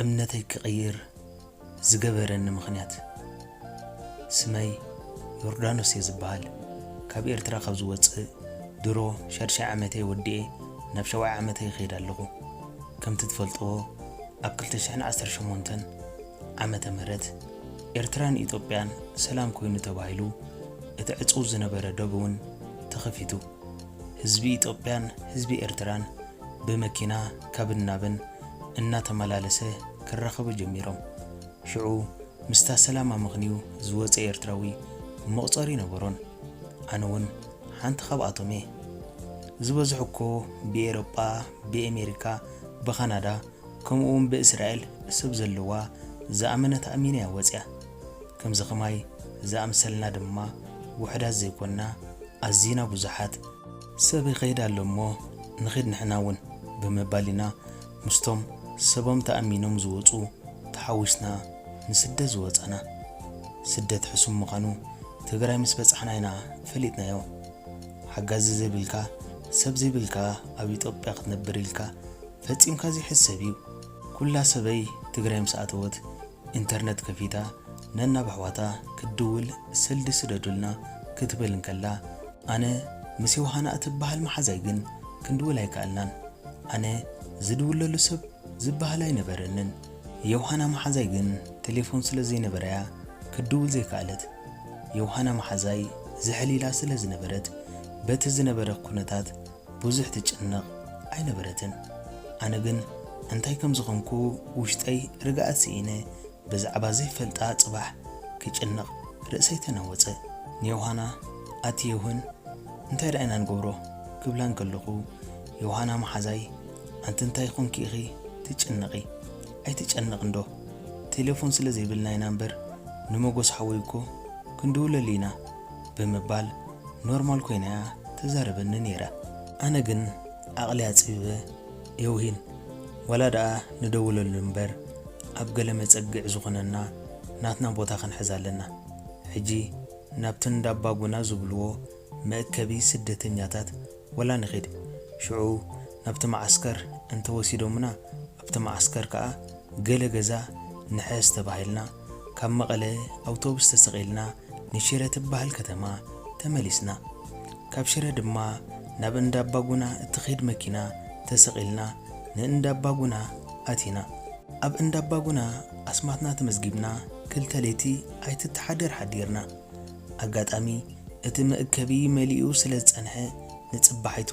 እምነተይ ክቕይር ዝገበረኒ ምኽንያት። ስመይ ዮርዳኖስ እየ ዝበሃል። ካብ ኤርትራ ካብ ዝወጽእ ድሮ ሻድሻይ ዓመተይ ወዲኤ ናብ ሸውዓይ ዓመተይ ይኸይድ ኣለኹ። ከምቲ ትፈልጥዎ፣ ኣብ ክልተ ሽሕን ዓሰርተ ሸሞንተን ዓመተ ምህረት ኤርትራን ኢትዮጵያን ሰላም ኮይኑ ተባሂሉ፣ እቲ ዕጹው ዝነበረ ዶብ እውን ተኸፊቱ። ህዝቢ ኢትዮጵያን ህዝቢ ኤርትራን ብመኪና ካብን ናብን እናተመላለሰ ክራኸቡ ጀሚሮም። ሽዑ ምስታ ሰላም ኣመኽንዩ ዝወጸ ኤርትራዊ መቑጸሪ ነበሮን። ኣነ እውን ሓንቲ ካብኣቶም እየ። ዝበዝሑ እኮ ብኤሮጳ፣ ብኤሜሪካ፣ ብኻናዳ፣ ከምኡ እውን ብእስራኤል ሰብ ዘለዋ ዝኣመነት ኣሚና እያ ወጽያ። ከምዚ ኸማይ ዝኣምሰልና ድማ ውሑዳት ዘይኮንና፣ ኣዚና ብዙሓት። ሰብ ይኸይድ ኣሎ እሞ ንኺድ ንሕና እውን ብምባል ኢና ምስቶም ሰቦም ተኣሚኖም ዝወጹ ተሓዊስና ንስደት ዝወጻና። ስደት ሕሱም ምዃኑ ትግራይ ምስ በጻሕና ኢና ፈሊጥናዮ። ሓጋዚ ዘይብልካ፣ ሰብ ዘይብልካ፣ ኣብ ኢትዮጵያ ክትነብር ኢልካ ፈጺምካ ዘይሕሰብ እዩ። ኩላ ሰበይ ትግራይ ምስ ኣተወት ኢንተርነት ከፊታ ነናብ ኣሕዋታ ክትድውል ሰልዲ ስደዱልና ክትብል እንከላ፣ ኣነ ምስ ዮሃና እትበሃል መሓዛይ ግን ክንድውል ኣይከኣልናን። ኣነ ዝድውለሉ ሰብ ዝበሃል ኣይነበረንን። ዮሃና መሓዛይ ግን ቴሌፎን ስለ ዘይነበረያ ክትድውል ዘይከኣለት። ዮሃና መሓዛይ ዝሕል ኢላ ስለ ዝነበረት በቲ ዝነበረ ኩነታት ብዙሕ ትጭነቕ ኣይነበረትን። ኣነ ግን እንታይ ከም ዝኾንኩ ውሽጠይ ርግኣት ስኢነ ብዛዕባ ዘይፈልጣ ጽባሕ ክጭነቕ ርእሰይ ተናወጸ። ንዮሃና፣ ኣቲ ዮህን፣ እንታይ ደኣ ኢና ንገብሮ? ክብላ እንከለኹ፣ ዮሃና መሓዛይ፣ ኣንቲ እንታይ ኾንኪ ኢኺ ትጭነቒ? ኣይትጨነቕ እንዶ፣ ቴሌፎን ስለ ዘይብልና ኢና እምበር፣ ንመጎስ ሓወይ እኮ ክንድውለሉ ኢና ብምባል ኖርማል ኮይና እያ ተዛረበኒ ነይራ። ኣነ ግን ዓቕሊ ኣጽቢበ፣ የውሂን፣ ዋላ ደኣ ንደውለሉ እምበር፣ ኣብ ገለ መጸግዒ ዝኾነና ናትና ቦታ ክንሕዝ ኣለና። ሕጂ ናብቲ እንዳባጉና ዝብልዎ መእከቢ ስደተኛታት ወላ ንኺድ። ሽዑ ናብቲ መዓስከር እንተወሲዶምና፣ ኣብቲ መዓስከር ከኣ ገለ ገዛ ንሕዝ ተባሂልና፣ ካብ መቐለ ኣውቶቡስ ተሰቒልና ንሽረ ትበሃል ከተማ ተመሊስና። ካብ ሽረ ድማ ናብ እንዳባጉና እትኸይድ መኪና ተሰቒልና ንእንዳባጉና ኣቲና። ኣብ እንዳባጉና ኣስማትና ተመዝጊብና ክልተ ለይቲ ኣይትተሓደር ሓዲርና። ኣጋጣሚ እቲ መእከቢ መሊኡ ስለ ዝጸንሐ፣ ንጽባሒቱ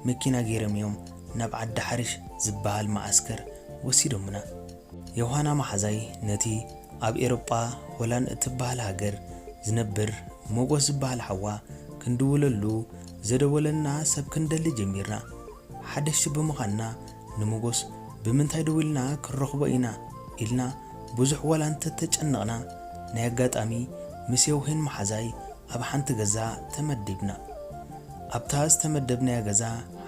መኪና ገይሮም እዮም ናብ ዓዲ ሓርሽ ዝበሃል መዓስከር ወሲዶምና። ዮሃና መሓዛይ ነቲ ኣብ ኤሮጳ ሆላንድ እትበሃል ሃገር ዝነብር ሞጎስ ዝበሃል ሓዋ ክንድውለሉ ዘደወለና ሰብ ክንደሊ ጀሚርና። ሓደሽቲ ብምዃንና፣ ንሞጎስ ብምንታይ ደዊልና ክንረኽቦ ኢና ኢልና ብዙሕ ዋላ እንተተጨነቕና፣ ናይ ኣጋጣሚ ምስ የውሄን መሓዛይ ኣብ ሓንቲ ገዛ ተመዲብና። ኣብታ ዝተመደብናያ ገዛ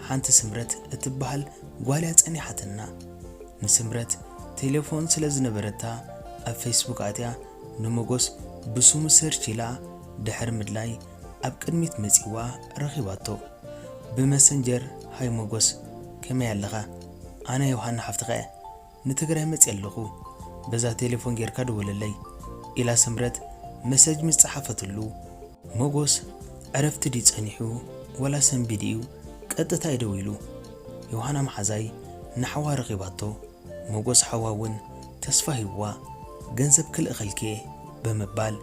ሓንቲ ስምረት እትበሃል ጓል እያ ጸኒሓትና። ንስምረት ቴሌፎን ስለ ዝነበረታ፣ ኣብ ፌስቡክ ኣትያ ንሞጎስ ብስሙ ሰርች ኢላ ድሕሪ ምድላይ፣ ኣብ ቅድሚት መጺዋ ረኺባቶ። ብመሰንጀር፣ "ሃይ ሞጎስ፣ ከመይ ኣለኻ? ኣነ ዮሃና ሓፍትኻ እየ። ንትግራይ መጺእ ኣለኹ። በዛ ቴሌፎን ጌርካ ደውለለይ" ኢላ ስምረት መሰጅ ምስ ጸሓፈትሉ፣ ሞጎስ ዕረፍቲ ድዩ ጸኒሑ ወላ ሰንቢድ እዩ ቀጥታ እዩ ደዊሉ። ዮሃና መሓዛይ ንሓዋ ረኺባቶ። ሞጎስ ሓዋ እውን ተስፋ ሂብዋ፣ "ገንዘብ ክልእኸልኪ እየ" ብምባል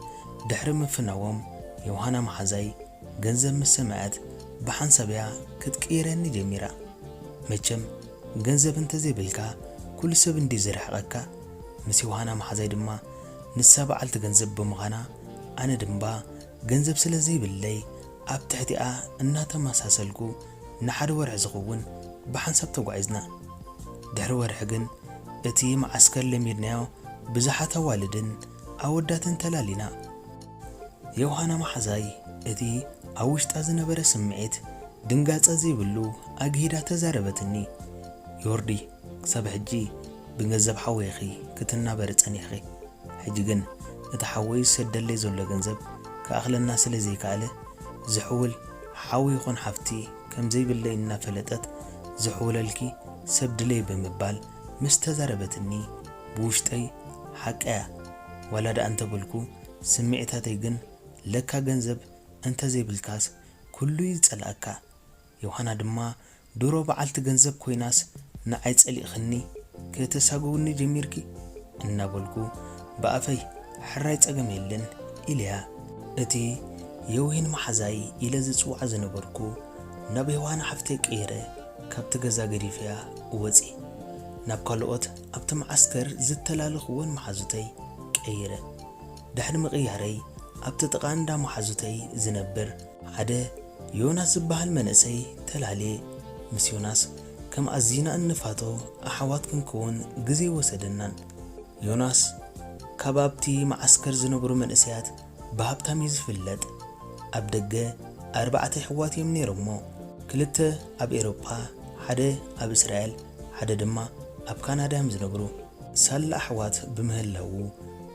ድሕሪ ምፍናዎም፣ ዮሃና መሓዛይ ገንዘብ ምስ ሰምዐት ብሓንሳብ እያ ክትቅይረኒ ጀሚራ። መቸም ገንዘብ እንተዘይብልካ ኩሉ ሰብ እንዲ ዝርሕቐካ። ምስ ዮሃና መሓዛይ ድማ ንሳ በዓልቲ ገንዘብ ብምዃና፣ ኣነ ድማ ገንዘብ ስለ ዘይብለይ ኣብ ትሕቲኣ እናተመሳሰልኩ ንሓደ ወርሒ ዝኸውን ብሓንሳብ ተጓዒዝና። ድሕሪ ወርሒ ግን እቲ መዓስከር ለሚድናዮ ብዙሓት ኣዋልድን ኣወዳትን ተላሊና። ዮሃና መሓዛይ እቲ ኣብ ውሽጣ ዝነበረ ስምዒት ድንጋጸ ዘይብሉ ኣግሂዳ ተዛረበትኒ። "ዮርዲ፣ ክሳብ ሕጂ ብገንዘብ ሓወይኺ ክትናበሪ ጸኒሕኺ። ሕጂ ግን እቲ ሓወይ ዝሰደለይ ዘሎ ገንዘብ ክኣኽለና ስለ ዘይከኣለ፣ ዝሕውል ሓው ይኹን ሓፍቲ ከም ዘይብለይ እናፈለጠት፣ ዝሕውለልኪ ሰብ ድለይ ብምባል ምስ ተዛረበትኒ፣ ብውሽጠይ ሓቀያ ዋላ ደኣ እንተበልኩ፣ ስምዒታተይ ግን ለካ ገንዘብ እንተዘይብልካስ ኩሉ እዩ ዝጸልኣካ። ዮሃና ድማ ድሮ በዓልቲ ገንዘብ ኮይናስ ንዓይ ጸሊእኽኒ ከተሳግውኒ ጀሚርኪ እናበልኩ ብኣፈይ ሕራይ ጸገም የለን ኢለያ። እቲ የውሂን መሓዛይ ኢለ ዝጽውዓ ዝነበርኩ ናብ ዮሃና ሓፍተይ ቀይረ ካብቲ ገዛ ገዲፈያ ወጺ ናብ ካልኦት ኣብቲ መዓስከር ዝተላለኽወን መሓዙተይ ቀይረ። ድሕሪ ምቕያረይ ኣብቲ ጥቓ እንዳ መሓዙተይ ዝነብር ሓደ ዮናስ ዝበሃል መንእሰይ ተላልየ። ምስ ዮናስ ከም ኣዚና እንፋቶ ኣሕዋት ክንከውን ግዜ ወሰደናን። ዮናስ ካብ ኣብቲ መዓስከር ዝነብሩ መንእሰያት ብሃብታም እዩ ዝፍለጥ። ኣብ ደገ ኣርባዕተ ኣሕዋት እዮም ነይሮሞ። ክልተ ኣብ ኤሮጳ፣ ሓደ ኣብ እስራኤል፣ ሓደ ድማ ኣብ ካናዳ እዮም ዝነብሩ። ሳላ ኣሕዋት ብምህላዉ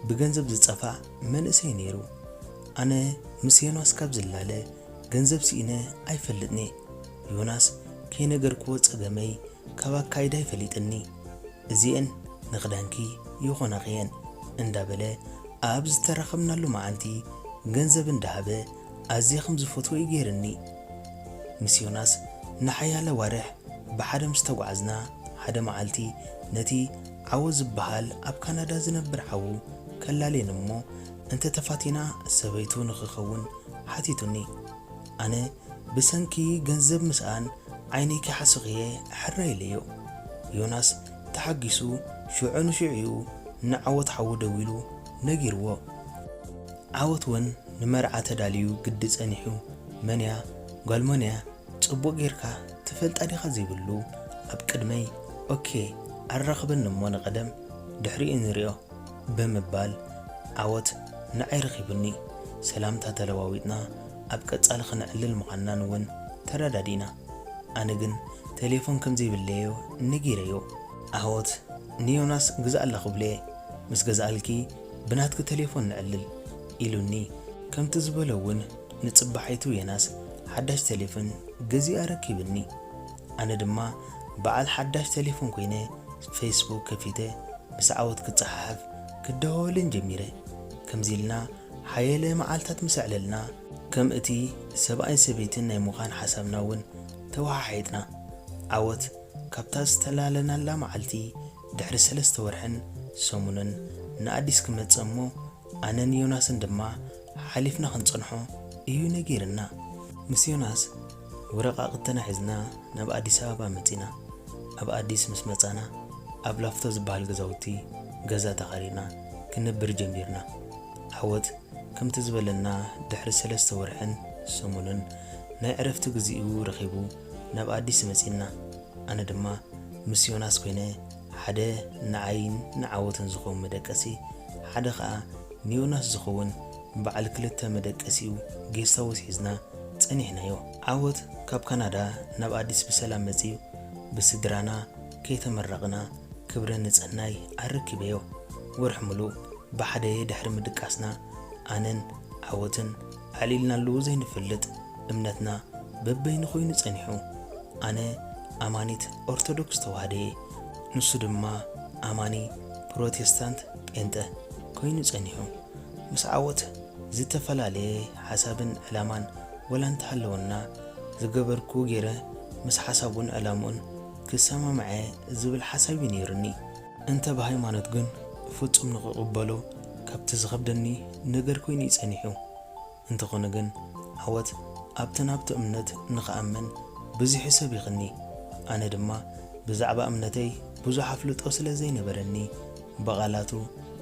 ብገንዘብ ዝጸፋዕ መንእሰይ ነይሩ። ኣነ ምስ ዮናስ ካብ ዝላለ ገንዘብ ስኢነ ኣይፈልጥን እየ። ዮናስ ከይነገርክዎ ጸገመይ ካብ ኣካይዳይ ፈሊጥኒ። እዚኤን ንኽዳንኪ ይኾናኽየን እንዳበለ ኣብ ዝተራኸብናሉ መዓልቲ ገንዘብ እንዳሃበ ኣዝየ ከም ዝፈትዎ እዩ ገይርኒ። ምስ ዮናስ ንሓያለ ዋርሕ ብሓደ ምስ ተጓዕዝና፣ ሓደ መዓልቲ ነቲ ዓወት ዝበሃል ኣብ ካናዳ ዝነብር ሓዉ ከላልየኒ እሞ እንተ ተፋቲና ሰበይቱ ንኽኸውን ሓቲቱኒ። ኣነ ብሰንኪ ገንዘብ ምስኣን ዓይነይ ከይሓሰኽየ ሕራይ ኢለዮ። ዮናስ ተሓጊሱ ሽዑ ንሽዑ እዩ ንዓወት ሓዉ ደዊሉ ነጊርዎ። ዓወት እውን ንመርዓ ተዳልዩ ግዲ ጸኒሑ፣ መን እያ ጓል መን እያ ጽቡቕ ጌርካ ትፈልጣ ዲኻ ዘይብሉ ኣብ ቅድመይ ኦኬ ኣራኽበኒ እሞ ንቐደም ድሕሪኡ ንሪኦ ብምባል ዓወት ንዓይ ረኺቡኒ። ሰላምታ ተለዋዊጥና ኣብ ቀጻሊ ክንዕልል ምዃንናን እውን ተረዳዲእና። ኣነ ግን ቴሌፎን ከም ዘይብለዮ ነጊረዮ። ዓወት ንዮናስ ግዝኣላ ክብለየ፣ ምስ ገዝኣልኪ ብናትኪ ቴሌፎን ንዕልል ኢሉኒ። ከምቲ ዝበሎ እውን ንጽባሒቱ ዮናስ ሓዳሽ ቴሌፎን ገዚኡ ኣረኪብኒ። ኣነ ድማ በዓል ሓዳሽ ቴሌፎን ኮይነ ፌስቡክ ከፊተ ምስ ዓወት ክጸሓሓፍ ክደዋወልን ጀሚረ። ከምዚ ኢልና ሓየለ መዓልታት ምስ ኣዕለልና ከም እቲ ሰብኣይን ሰበይትን ናይ ምዃን ሓሳብና እውን ተወሓሒጥና። ዓወት ካብታ ዝተላለናላ መዓልቲ ድሕሪ ሰለስተ ወርሕን ሰሙንን ንኣዲስ ክመጽእ እሞ ኣነን ዮናስን ድማ ሓሊፍና ክንጸንሖ እዩ ነጊርና። ምስ ዮናስ ወረቓቕትና ሒዝና ናብ ኣዲስ ኣበባ መጺና። ኣብ ኣዲስ ምስ መጻና ኣብ ላፍቶ ዝበሃል ገዛውቲ ገዛ ተኻሪና ክንነብር ጀሚርና። ዓወት ከምቲ ዝበለና ድሕሪ ሰለስተ ወርሕን ሰሙንን ናይ ዕረፍቲ ግዚኡ ረኺቡ ናብ ኣዲስ መጺና። ኣነ ድማ ምስ ዮናስ ኮይነ ሓደ ንዓይን ንዓወትን ዝኸውን መደቀሲ፣ ሓደ ኸኣ ንዮናስ ዝኸውን በዓል ክልተ መደቀሲኡ ጌስት ሃውስ ሒዝና ጸኒሕናዮ። ዓወት ካብ ካናዳ ናብ ኣዲስ ብሰላም መጺኡ ብስድራና ከይተመረቕና ክብረ ንጽህናይ ኣረኪበዮ። ወርሒ ምሉእ ብሓደ ድሕሪ ምድቃስና ኣነን ዓወትን ኣዕሊልናሉ ዘይንፈልጥ እምነትና በበይኑ ኮይኑ ጸኒሑ። ኣነ ኣማኒት ኦርቶዶክስ ተዋህዶ እየ፣ ንሱ ድማ ኣማኒ ፕሮቴስታንት ጴንጠ ኮይኑ ጸኒሑ። ምስ ዓወት ዝተፈላለየ ሓሳብን ዕላማን ወላ እንተሃለወና፣ ዝገበርኩ ገይረ ምስ ሓሳቡን ዕላምኡን ክሰማምዐ ዝብል ሓሳብ እዩ ነይሩኒ። እንተ ብሃይማኖት ግን ፍጹም ንኽቕበሎ ካብቲ ዝኸብደኒ ነገር ኮይኑ እዩ ጸኒሑ። እንተኾነ ግን ዓወት ኣብቲ ናብቲ እምነት ንኽኣምን ብዙሕ ይሰቢኽኒ። ኣነ ድማ ብዛዕባ እምነተይ ብዙሕ ኣፍልጦ ስለ ዘይነበረኒ ብቓላቱ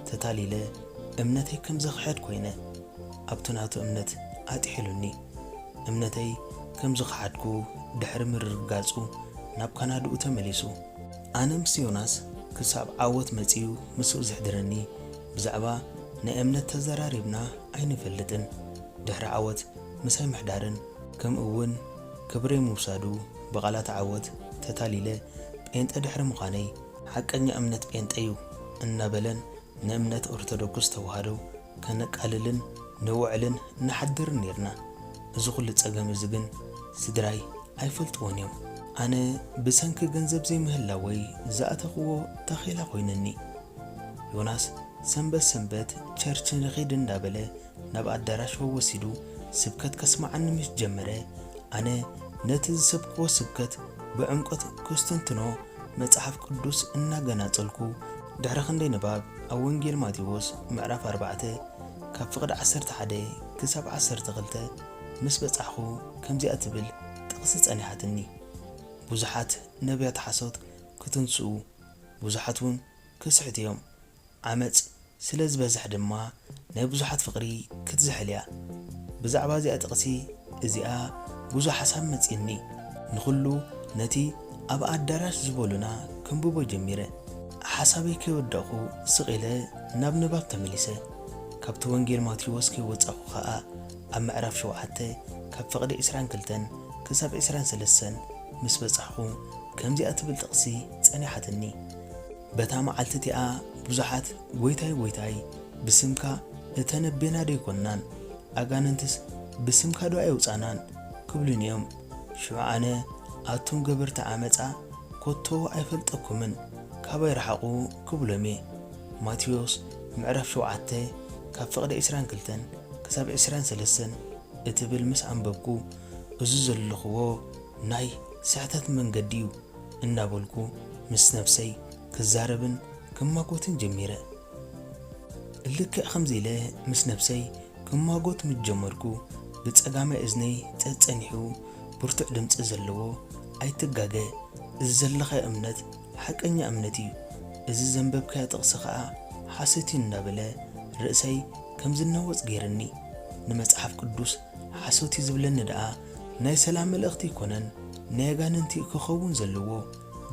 ተታሊለ እምነተይ ከም ዘኽሕድ ኮይነ። ኣብቲ ናቱ እምነት ኣጥሒሉኒ። እምነተይ ከም ዝኸሓድኩ ድሕሪ ምርግጋጹ ናብ ካናድኡ ተመሊሱ። ኣነ ምስ ዮናስ ክሳብ ዓወት መጺኡ ምስኡ ዘሕድረኒ ብዛዕባ ናይ እምነት ተዘራሪብና ኣይንፈልጥን። ድሕሪ ዓወት ምሳይ ምሕዳርን ከምኡ እውን ክብረይ ምውሳዱ ብቓላት ዓወት ተታሊለ ጴንጠ ድሕሪ ምዃነይ ሓቀኛ እምነት ጴንጠ እዩ እናበለን ንእምነት ኦርቶዶክስ ተዋህዶ ከነቃልልን ንውዕልን ንሓድርን ኔርና። እዚ ኩሉ ጸገም እዚ ግን ስድራይ ኣይፈልጥዎን እዮም። ኣነ ብሰንኪ ገንዘብ ዘይምህላወይ ዝኣተኽዎ ታኼላ ኮይነኒ። ዮናስ ሰንበት ሰንበት ቸርች ንኺድ እንዳበለ ናብ ኣዳራሽ ወሲዱ ስብከት ከስምዓኒ ምስ ጀመረ፣ ኣነ ነቲ ዝሰብክዎ ስብከት ብዕምቆት ከስተንትኖ መጽሓፍ ቅዱስ እናገናጸልኩ፣ ድሕሪ ክንደይ ንባብ ኣብ ወንጌል ማቴዎስ ምዕራፍ ኣርባዕተ ካብ ፍቕዲ ዓሰርተ ሓደ ክሳብ ዓሰርተ ክልተ ምስ በጻሕኹ፣ ከምዚኣ ትብል ጥቕሲ ጸኒሓትኒ። ብዙሓት ነቢያት ሓሶት ክትንስኡ፣ ብዙሓት እውን ክስሕቱ እዮም። ዓመጽ ስለ ዝበዝሕ ድማ ናይ ብዙሓት ፍቕሪ ክትዝሕል እያ። ብዛዕባ እዚኣ ጥቕሲ እዚኣ ብዙሕ ሓሳብ መጺእኒ። ንኹሉ ነቲ ኣብ ኣዳራሽ ዝበሉና ከንብቦ ጀሚረ። ሓሳበይ ከይወደቕኩ ስቕ ኢለ ናብ ንባብ ተመሊሰ። ካብቲ ወንጌል ማቴዎስ ከይወጻኹ ኸኣ ኣብ ምዕራፍ ሸውዓተ ካብ ፍቕዲ ዕስራን ክልተን ክሳብ ዕስራን ሰለስተን ምስ በጻሕኹ ከምዚኣ ትብል ጥቕሲ ጸኒሓትኒ። በታ መዓልቲ እቲኣ ብዙሓት ጎይታይ ጎይታይ ብስምካ እተነበና ዶ ኣይኮንናን? ኣጋንንትስ ብስምካ ዶ ኣየውጻናን? ክብሉኒ እዮም። ሽዑ ኣነ ኣቱም ገበርቲ ዓመጻ ኮቶ ኣይፈልጠኩምን፣ ካባይ ረሓቑ ክብሎም እየ። ማቴዎስ ምዕራፍ ሸውዓተ ካብ ፍቕዲ ዕስራን ክልተን ክሳብ ዕስራን ሰለስተን እትብል ምስ ኣንበብኩ፣ እዚ ዘለኽዎ ናይ ስሕተት መንገዲ እዩ እናበልኩ ምስ ነብሰይ ክዛረብን ክማጎትን ጀሚረ። ልክዕ ከምዚ ኢለ ምስ ነብሰይ ክማጎት ምስ ጀመርኩ፣ ብጸጋማይ እዝነይ ጸጸኒሑ ብርቱዕ ድምጺ ዘለዎ፣ "ኣይትጋገ፣ እዚ ዘለኻዮ እምነት ሓቀኛ እምነት እዩ፣ እዚ ዘንበብካዮ ጥቕሲ ኸኣ ሓሶት እዩ" እናበለ ርእሰይ ከም ዝናወጽ ገይርኒ። ንመጽሓፍ ቅዱስ ሓሶት እዩ ዝብለኒ ደኣ ናይ ሰላም መልእኽቲ ኣይኮነን፣ ናይ ኣጋንንቲ እዩ ክኸውን ዘለዎ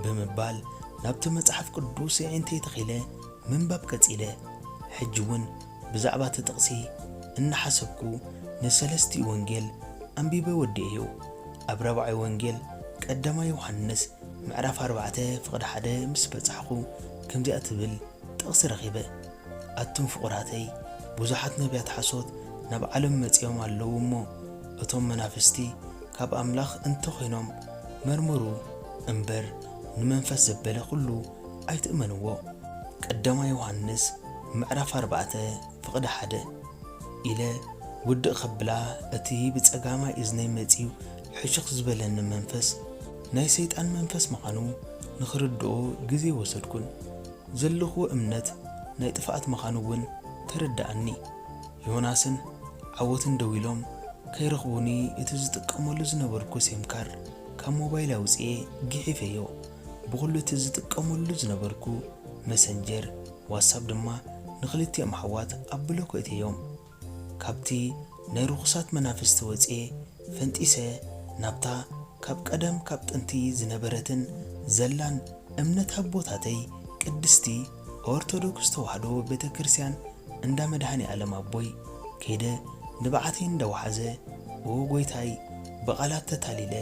ብምባል ናብቲ መጽሓፍ ቅዱስ ኣዒንተይ ተኺለ ምንባብ ቀጺለ። ሕጂ እውን ብዛዕባ እቲ ጥቕሲ እናሓሰብኩ ንሰለስቲኡ ወንጌል ኣንቢበ ወዲኤዮ። ኣብ ራብዓይ ወንጌል ቀዳማይ ዮሃንስ ምዕራፍ ኣርባዕተ ፍቕዲ ሓደ ምስ በጻሕኹ ከምዚኣ ትብል ጥቕሲ ረኺበ። ኣቱም ፍቑራተይ፣ ብዙሓት ነቢያት ሓሶት ናብ ዓለም መጺኦም ኣለዉ እሞ፣ እቶም መናፍስቲ ካብ ኣምላኽ እንተኾይኖም መርምሩ እምበር፣ ንመንፈስ ዘበለ ኩሉ ኣይትእመንዎ። ቀዳማይ ዮሃንስ ምዕራፍ ኣርባዕተ ፍቕዲ ሓደ ኢለ ውድእ ከብላ፣ እቲ ብጸጋማይ እዝነይ መጺኡ ሕሹኽ ዝበለኒ መንፈስ ናይ ሰይጣን መንፈስ ምዃኑ ንኽርድኦ ግዜ ወሰድኩን። ዘለኽዎ እምነት ናይ ጥፍኣት ምዃኑ እውን ተረድኣኒ። ዮናስን ዓወትን ደዊሎም ከይረኽቡኒ፣ እቲ ዝጥቀመሉ ዝነበርኩ ሴም ካርድ ካብ ሞባይል ኣውጽኤ ጊሒፈዮ። ብኹሉ እቲ ዝጥቀመሉ ዝነበርኩ መሰንጀር፣ ዋትሳፕ ድማ ንኽልቲኦም ኣሕዋት ኣብ ብሎክ እትዮም። ካብቲ ናይ ርኹሳት መናፍስቲ ወጽኤ ፈንጢሰ፣ ናብታ ካብ ቀደም ካብ ጥንቲ ዝነበረትን ዘላን እምነት ኣቦታተይ ቅድስቲ ኦርቶዶክስ ተዋህዶ ቤተ ክርስቲያን እንዳ መድኃኔ ዓለም ኣቦይ ከይደ፣ ንብዓተይ እንዳወሓዘ፣ "ኦ ጎይታይ፣ ብቓላት ተታሊለ፣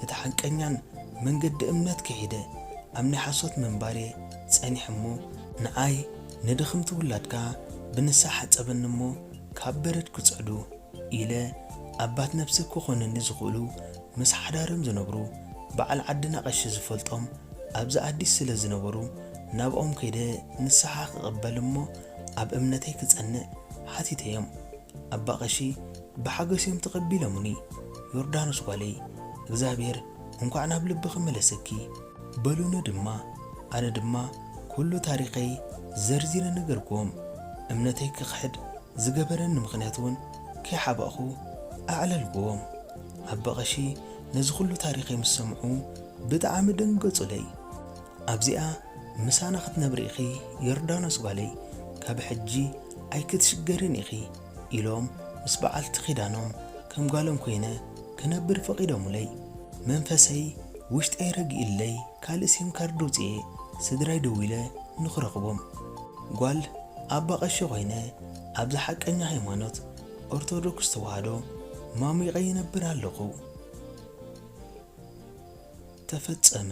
እቲ ሓቀኛን መንገዲ እምነት ክሒደ፣ ኣብ ናይ ሓሶት ምንባሬ ጸኒሐ እሞ፣ ንዓይ ንድኽምቲ ውላድካ ብንስሓ ሓጸበኒ እሞ፣ ካብ በረድ ክጽዕዱ" ኢለ፣ ኣባት ነብሲ ክኾኑኒ ዝኽእሉ፣ ምስ ሓዳሮም ዝነብሩ፣ በዓል ዓድና ቀሺ ዝፈልጦም ኣብዚ ኣዲስ ስለ ዝነበሩ፣ ናብኦም ከይደ ንስሓ ክቕበል እሞ ኣብ እምነተይ ክጸንዕ ሓቲተዮም። ኣባ ቀሺ ብሓጎስ እዮም ተቐቢሎምኒ። "ዮርዳኖስ ጓለይ፣ እግዚኣብሔር እንኳዕ ናብ ልብኺ መለሰኪ" በሉኒ ድማ። ኣነ ድማ ኩሉ ታሪኸይ ዘርዚረ ነገርክዎም። እምነተይ ክኽሕድ ዝገበረኒ ምኽንያት እውን ከይሓበእኹ ኣዕለልክዎም። ኣባ ቀሺ ነዚ ኩሉ ታሪኸይ ምስ ሰምዑ ብጣዕሚ ደንገጹለይ። "ኣብዚኣ ምሳና ክትነብሪ ኢኺ ዮርዳኖስ ጓለይ፣ ካብ ሕጂ ኣይክትሽገርን ኢኺ" ኢሎም ምስ በዓልቲ ኪዳኖም ከም ጓሎም ኮይነ ክነብር ፈቒዶሙለይ። መንፈሰይ ውሽጠይ ረጊእለይ፣ ካልእ ሲም ካርድ ኣውጺኤ ስድራይ ደዊለ ንኽረኽቦም። ጓል ኣባ ቀሺ ኮይነ ኣብዚ ሓቀኛ ሃይማኖት ኦርቶዶክስ ተዋህዶ ማሙቐ ይነብር ኣለኹ። ተፈጸመ።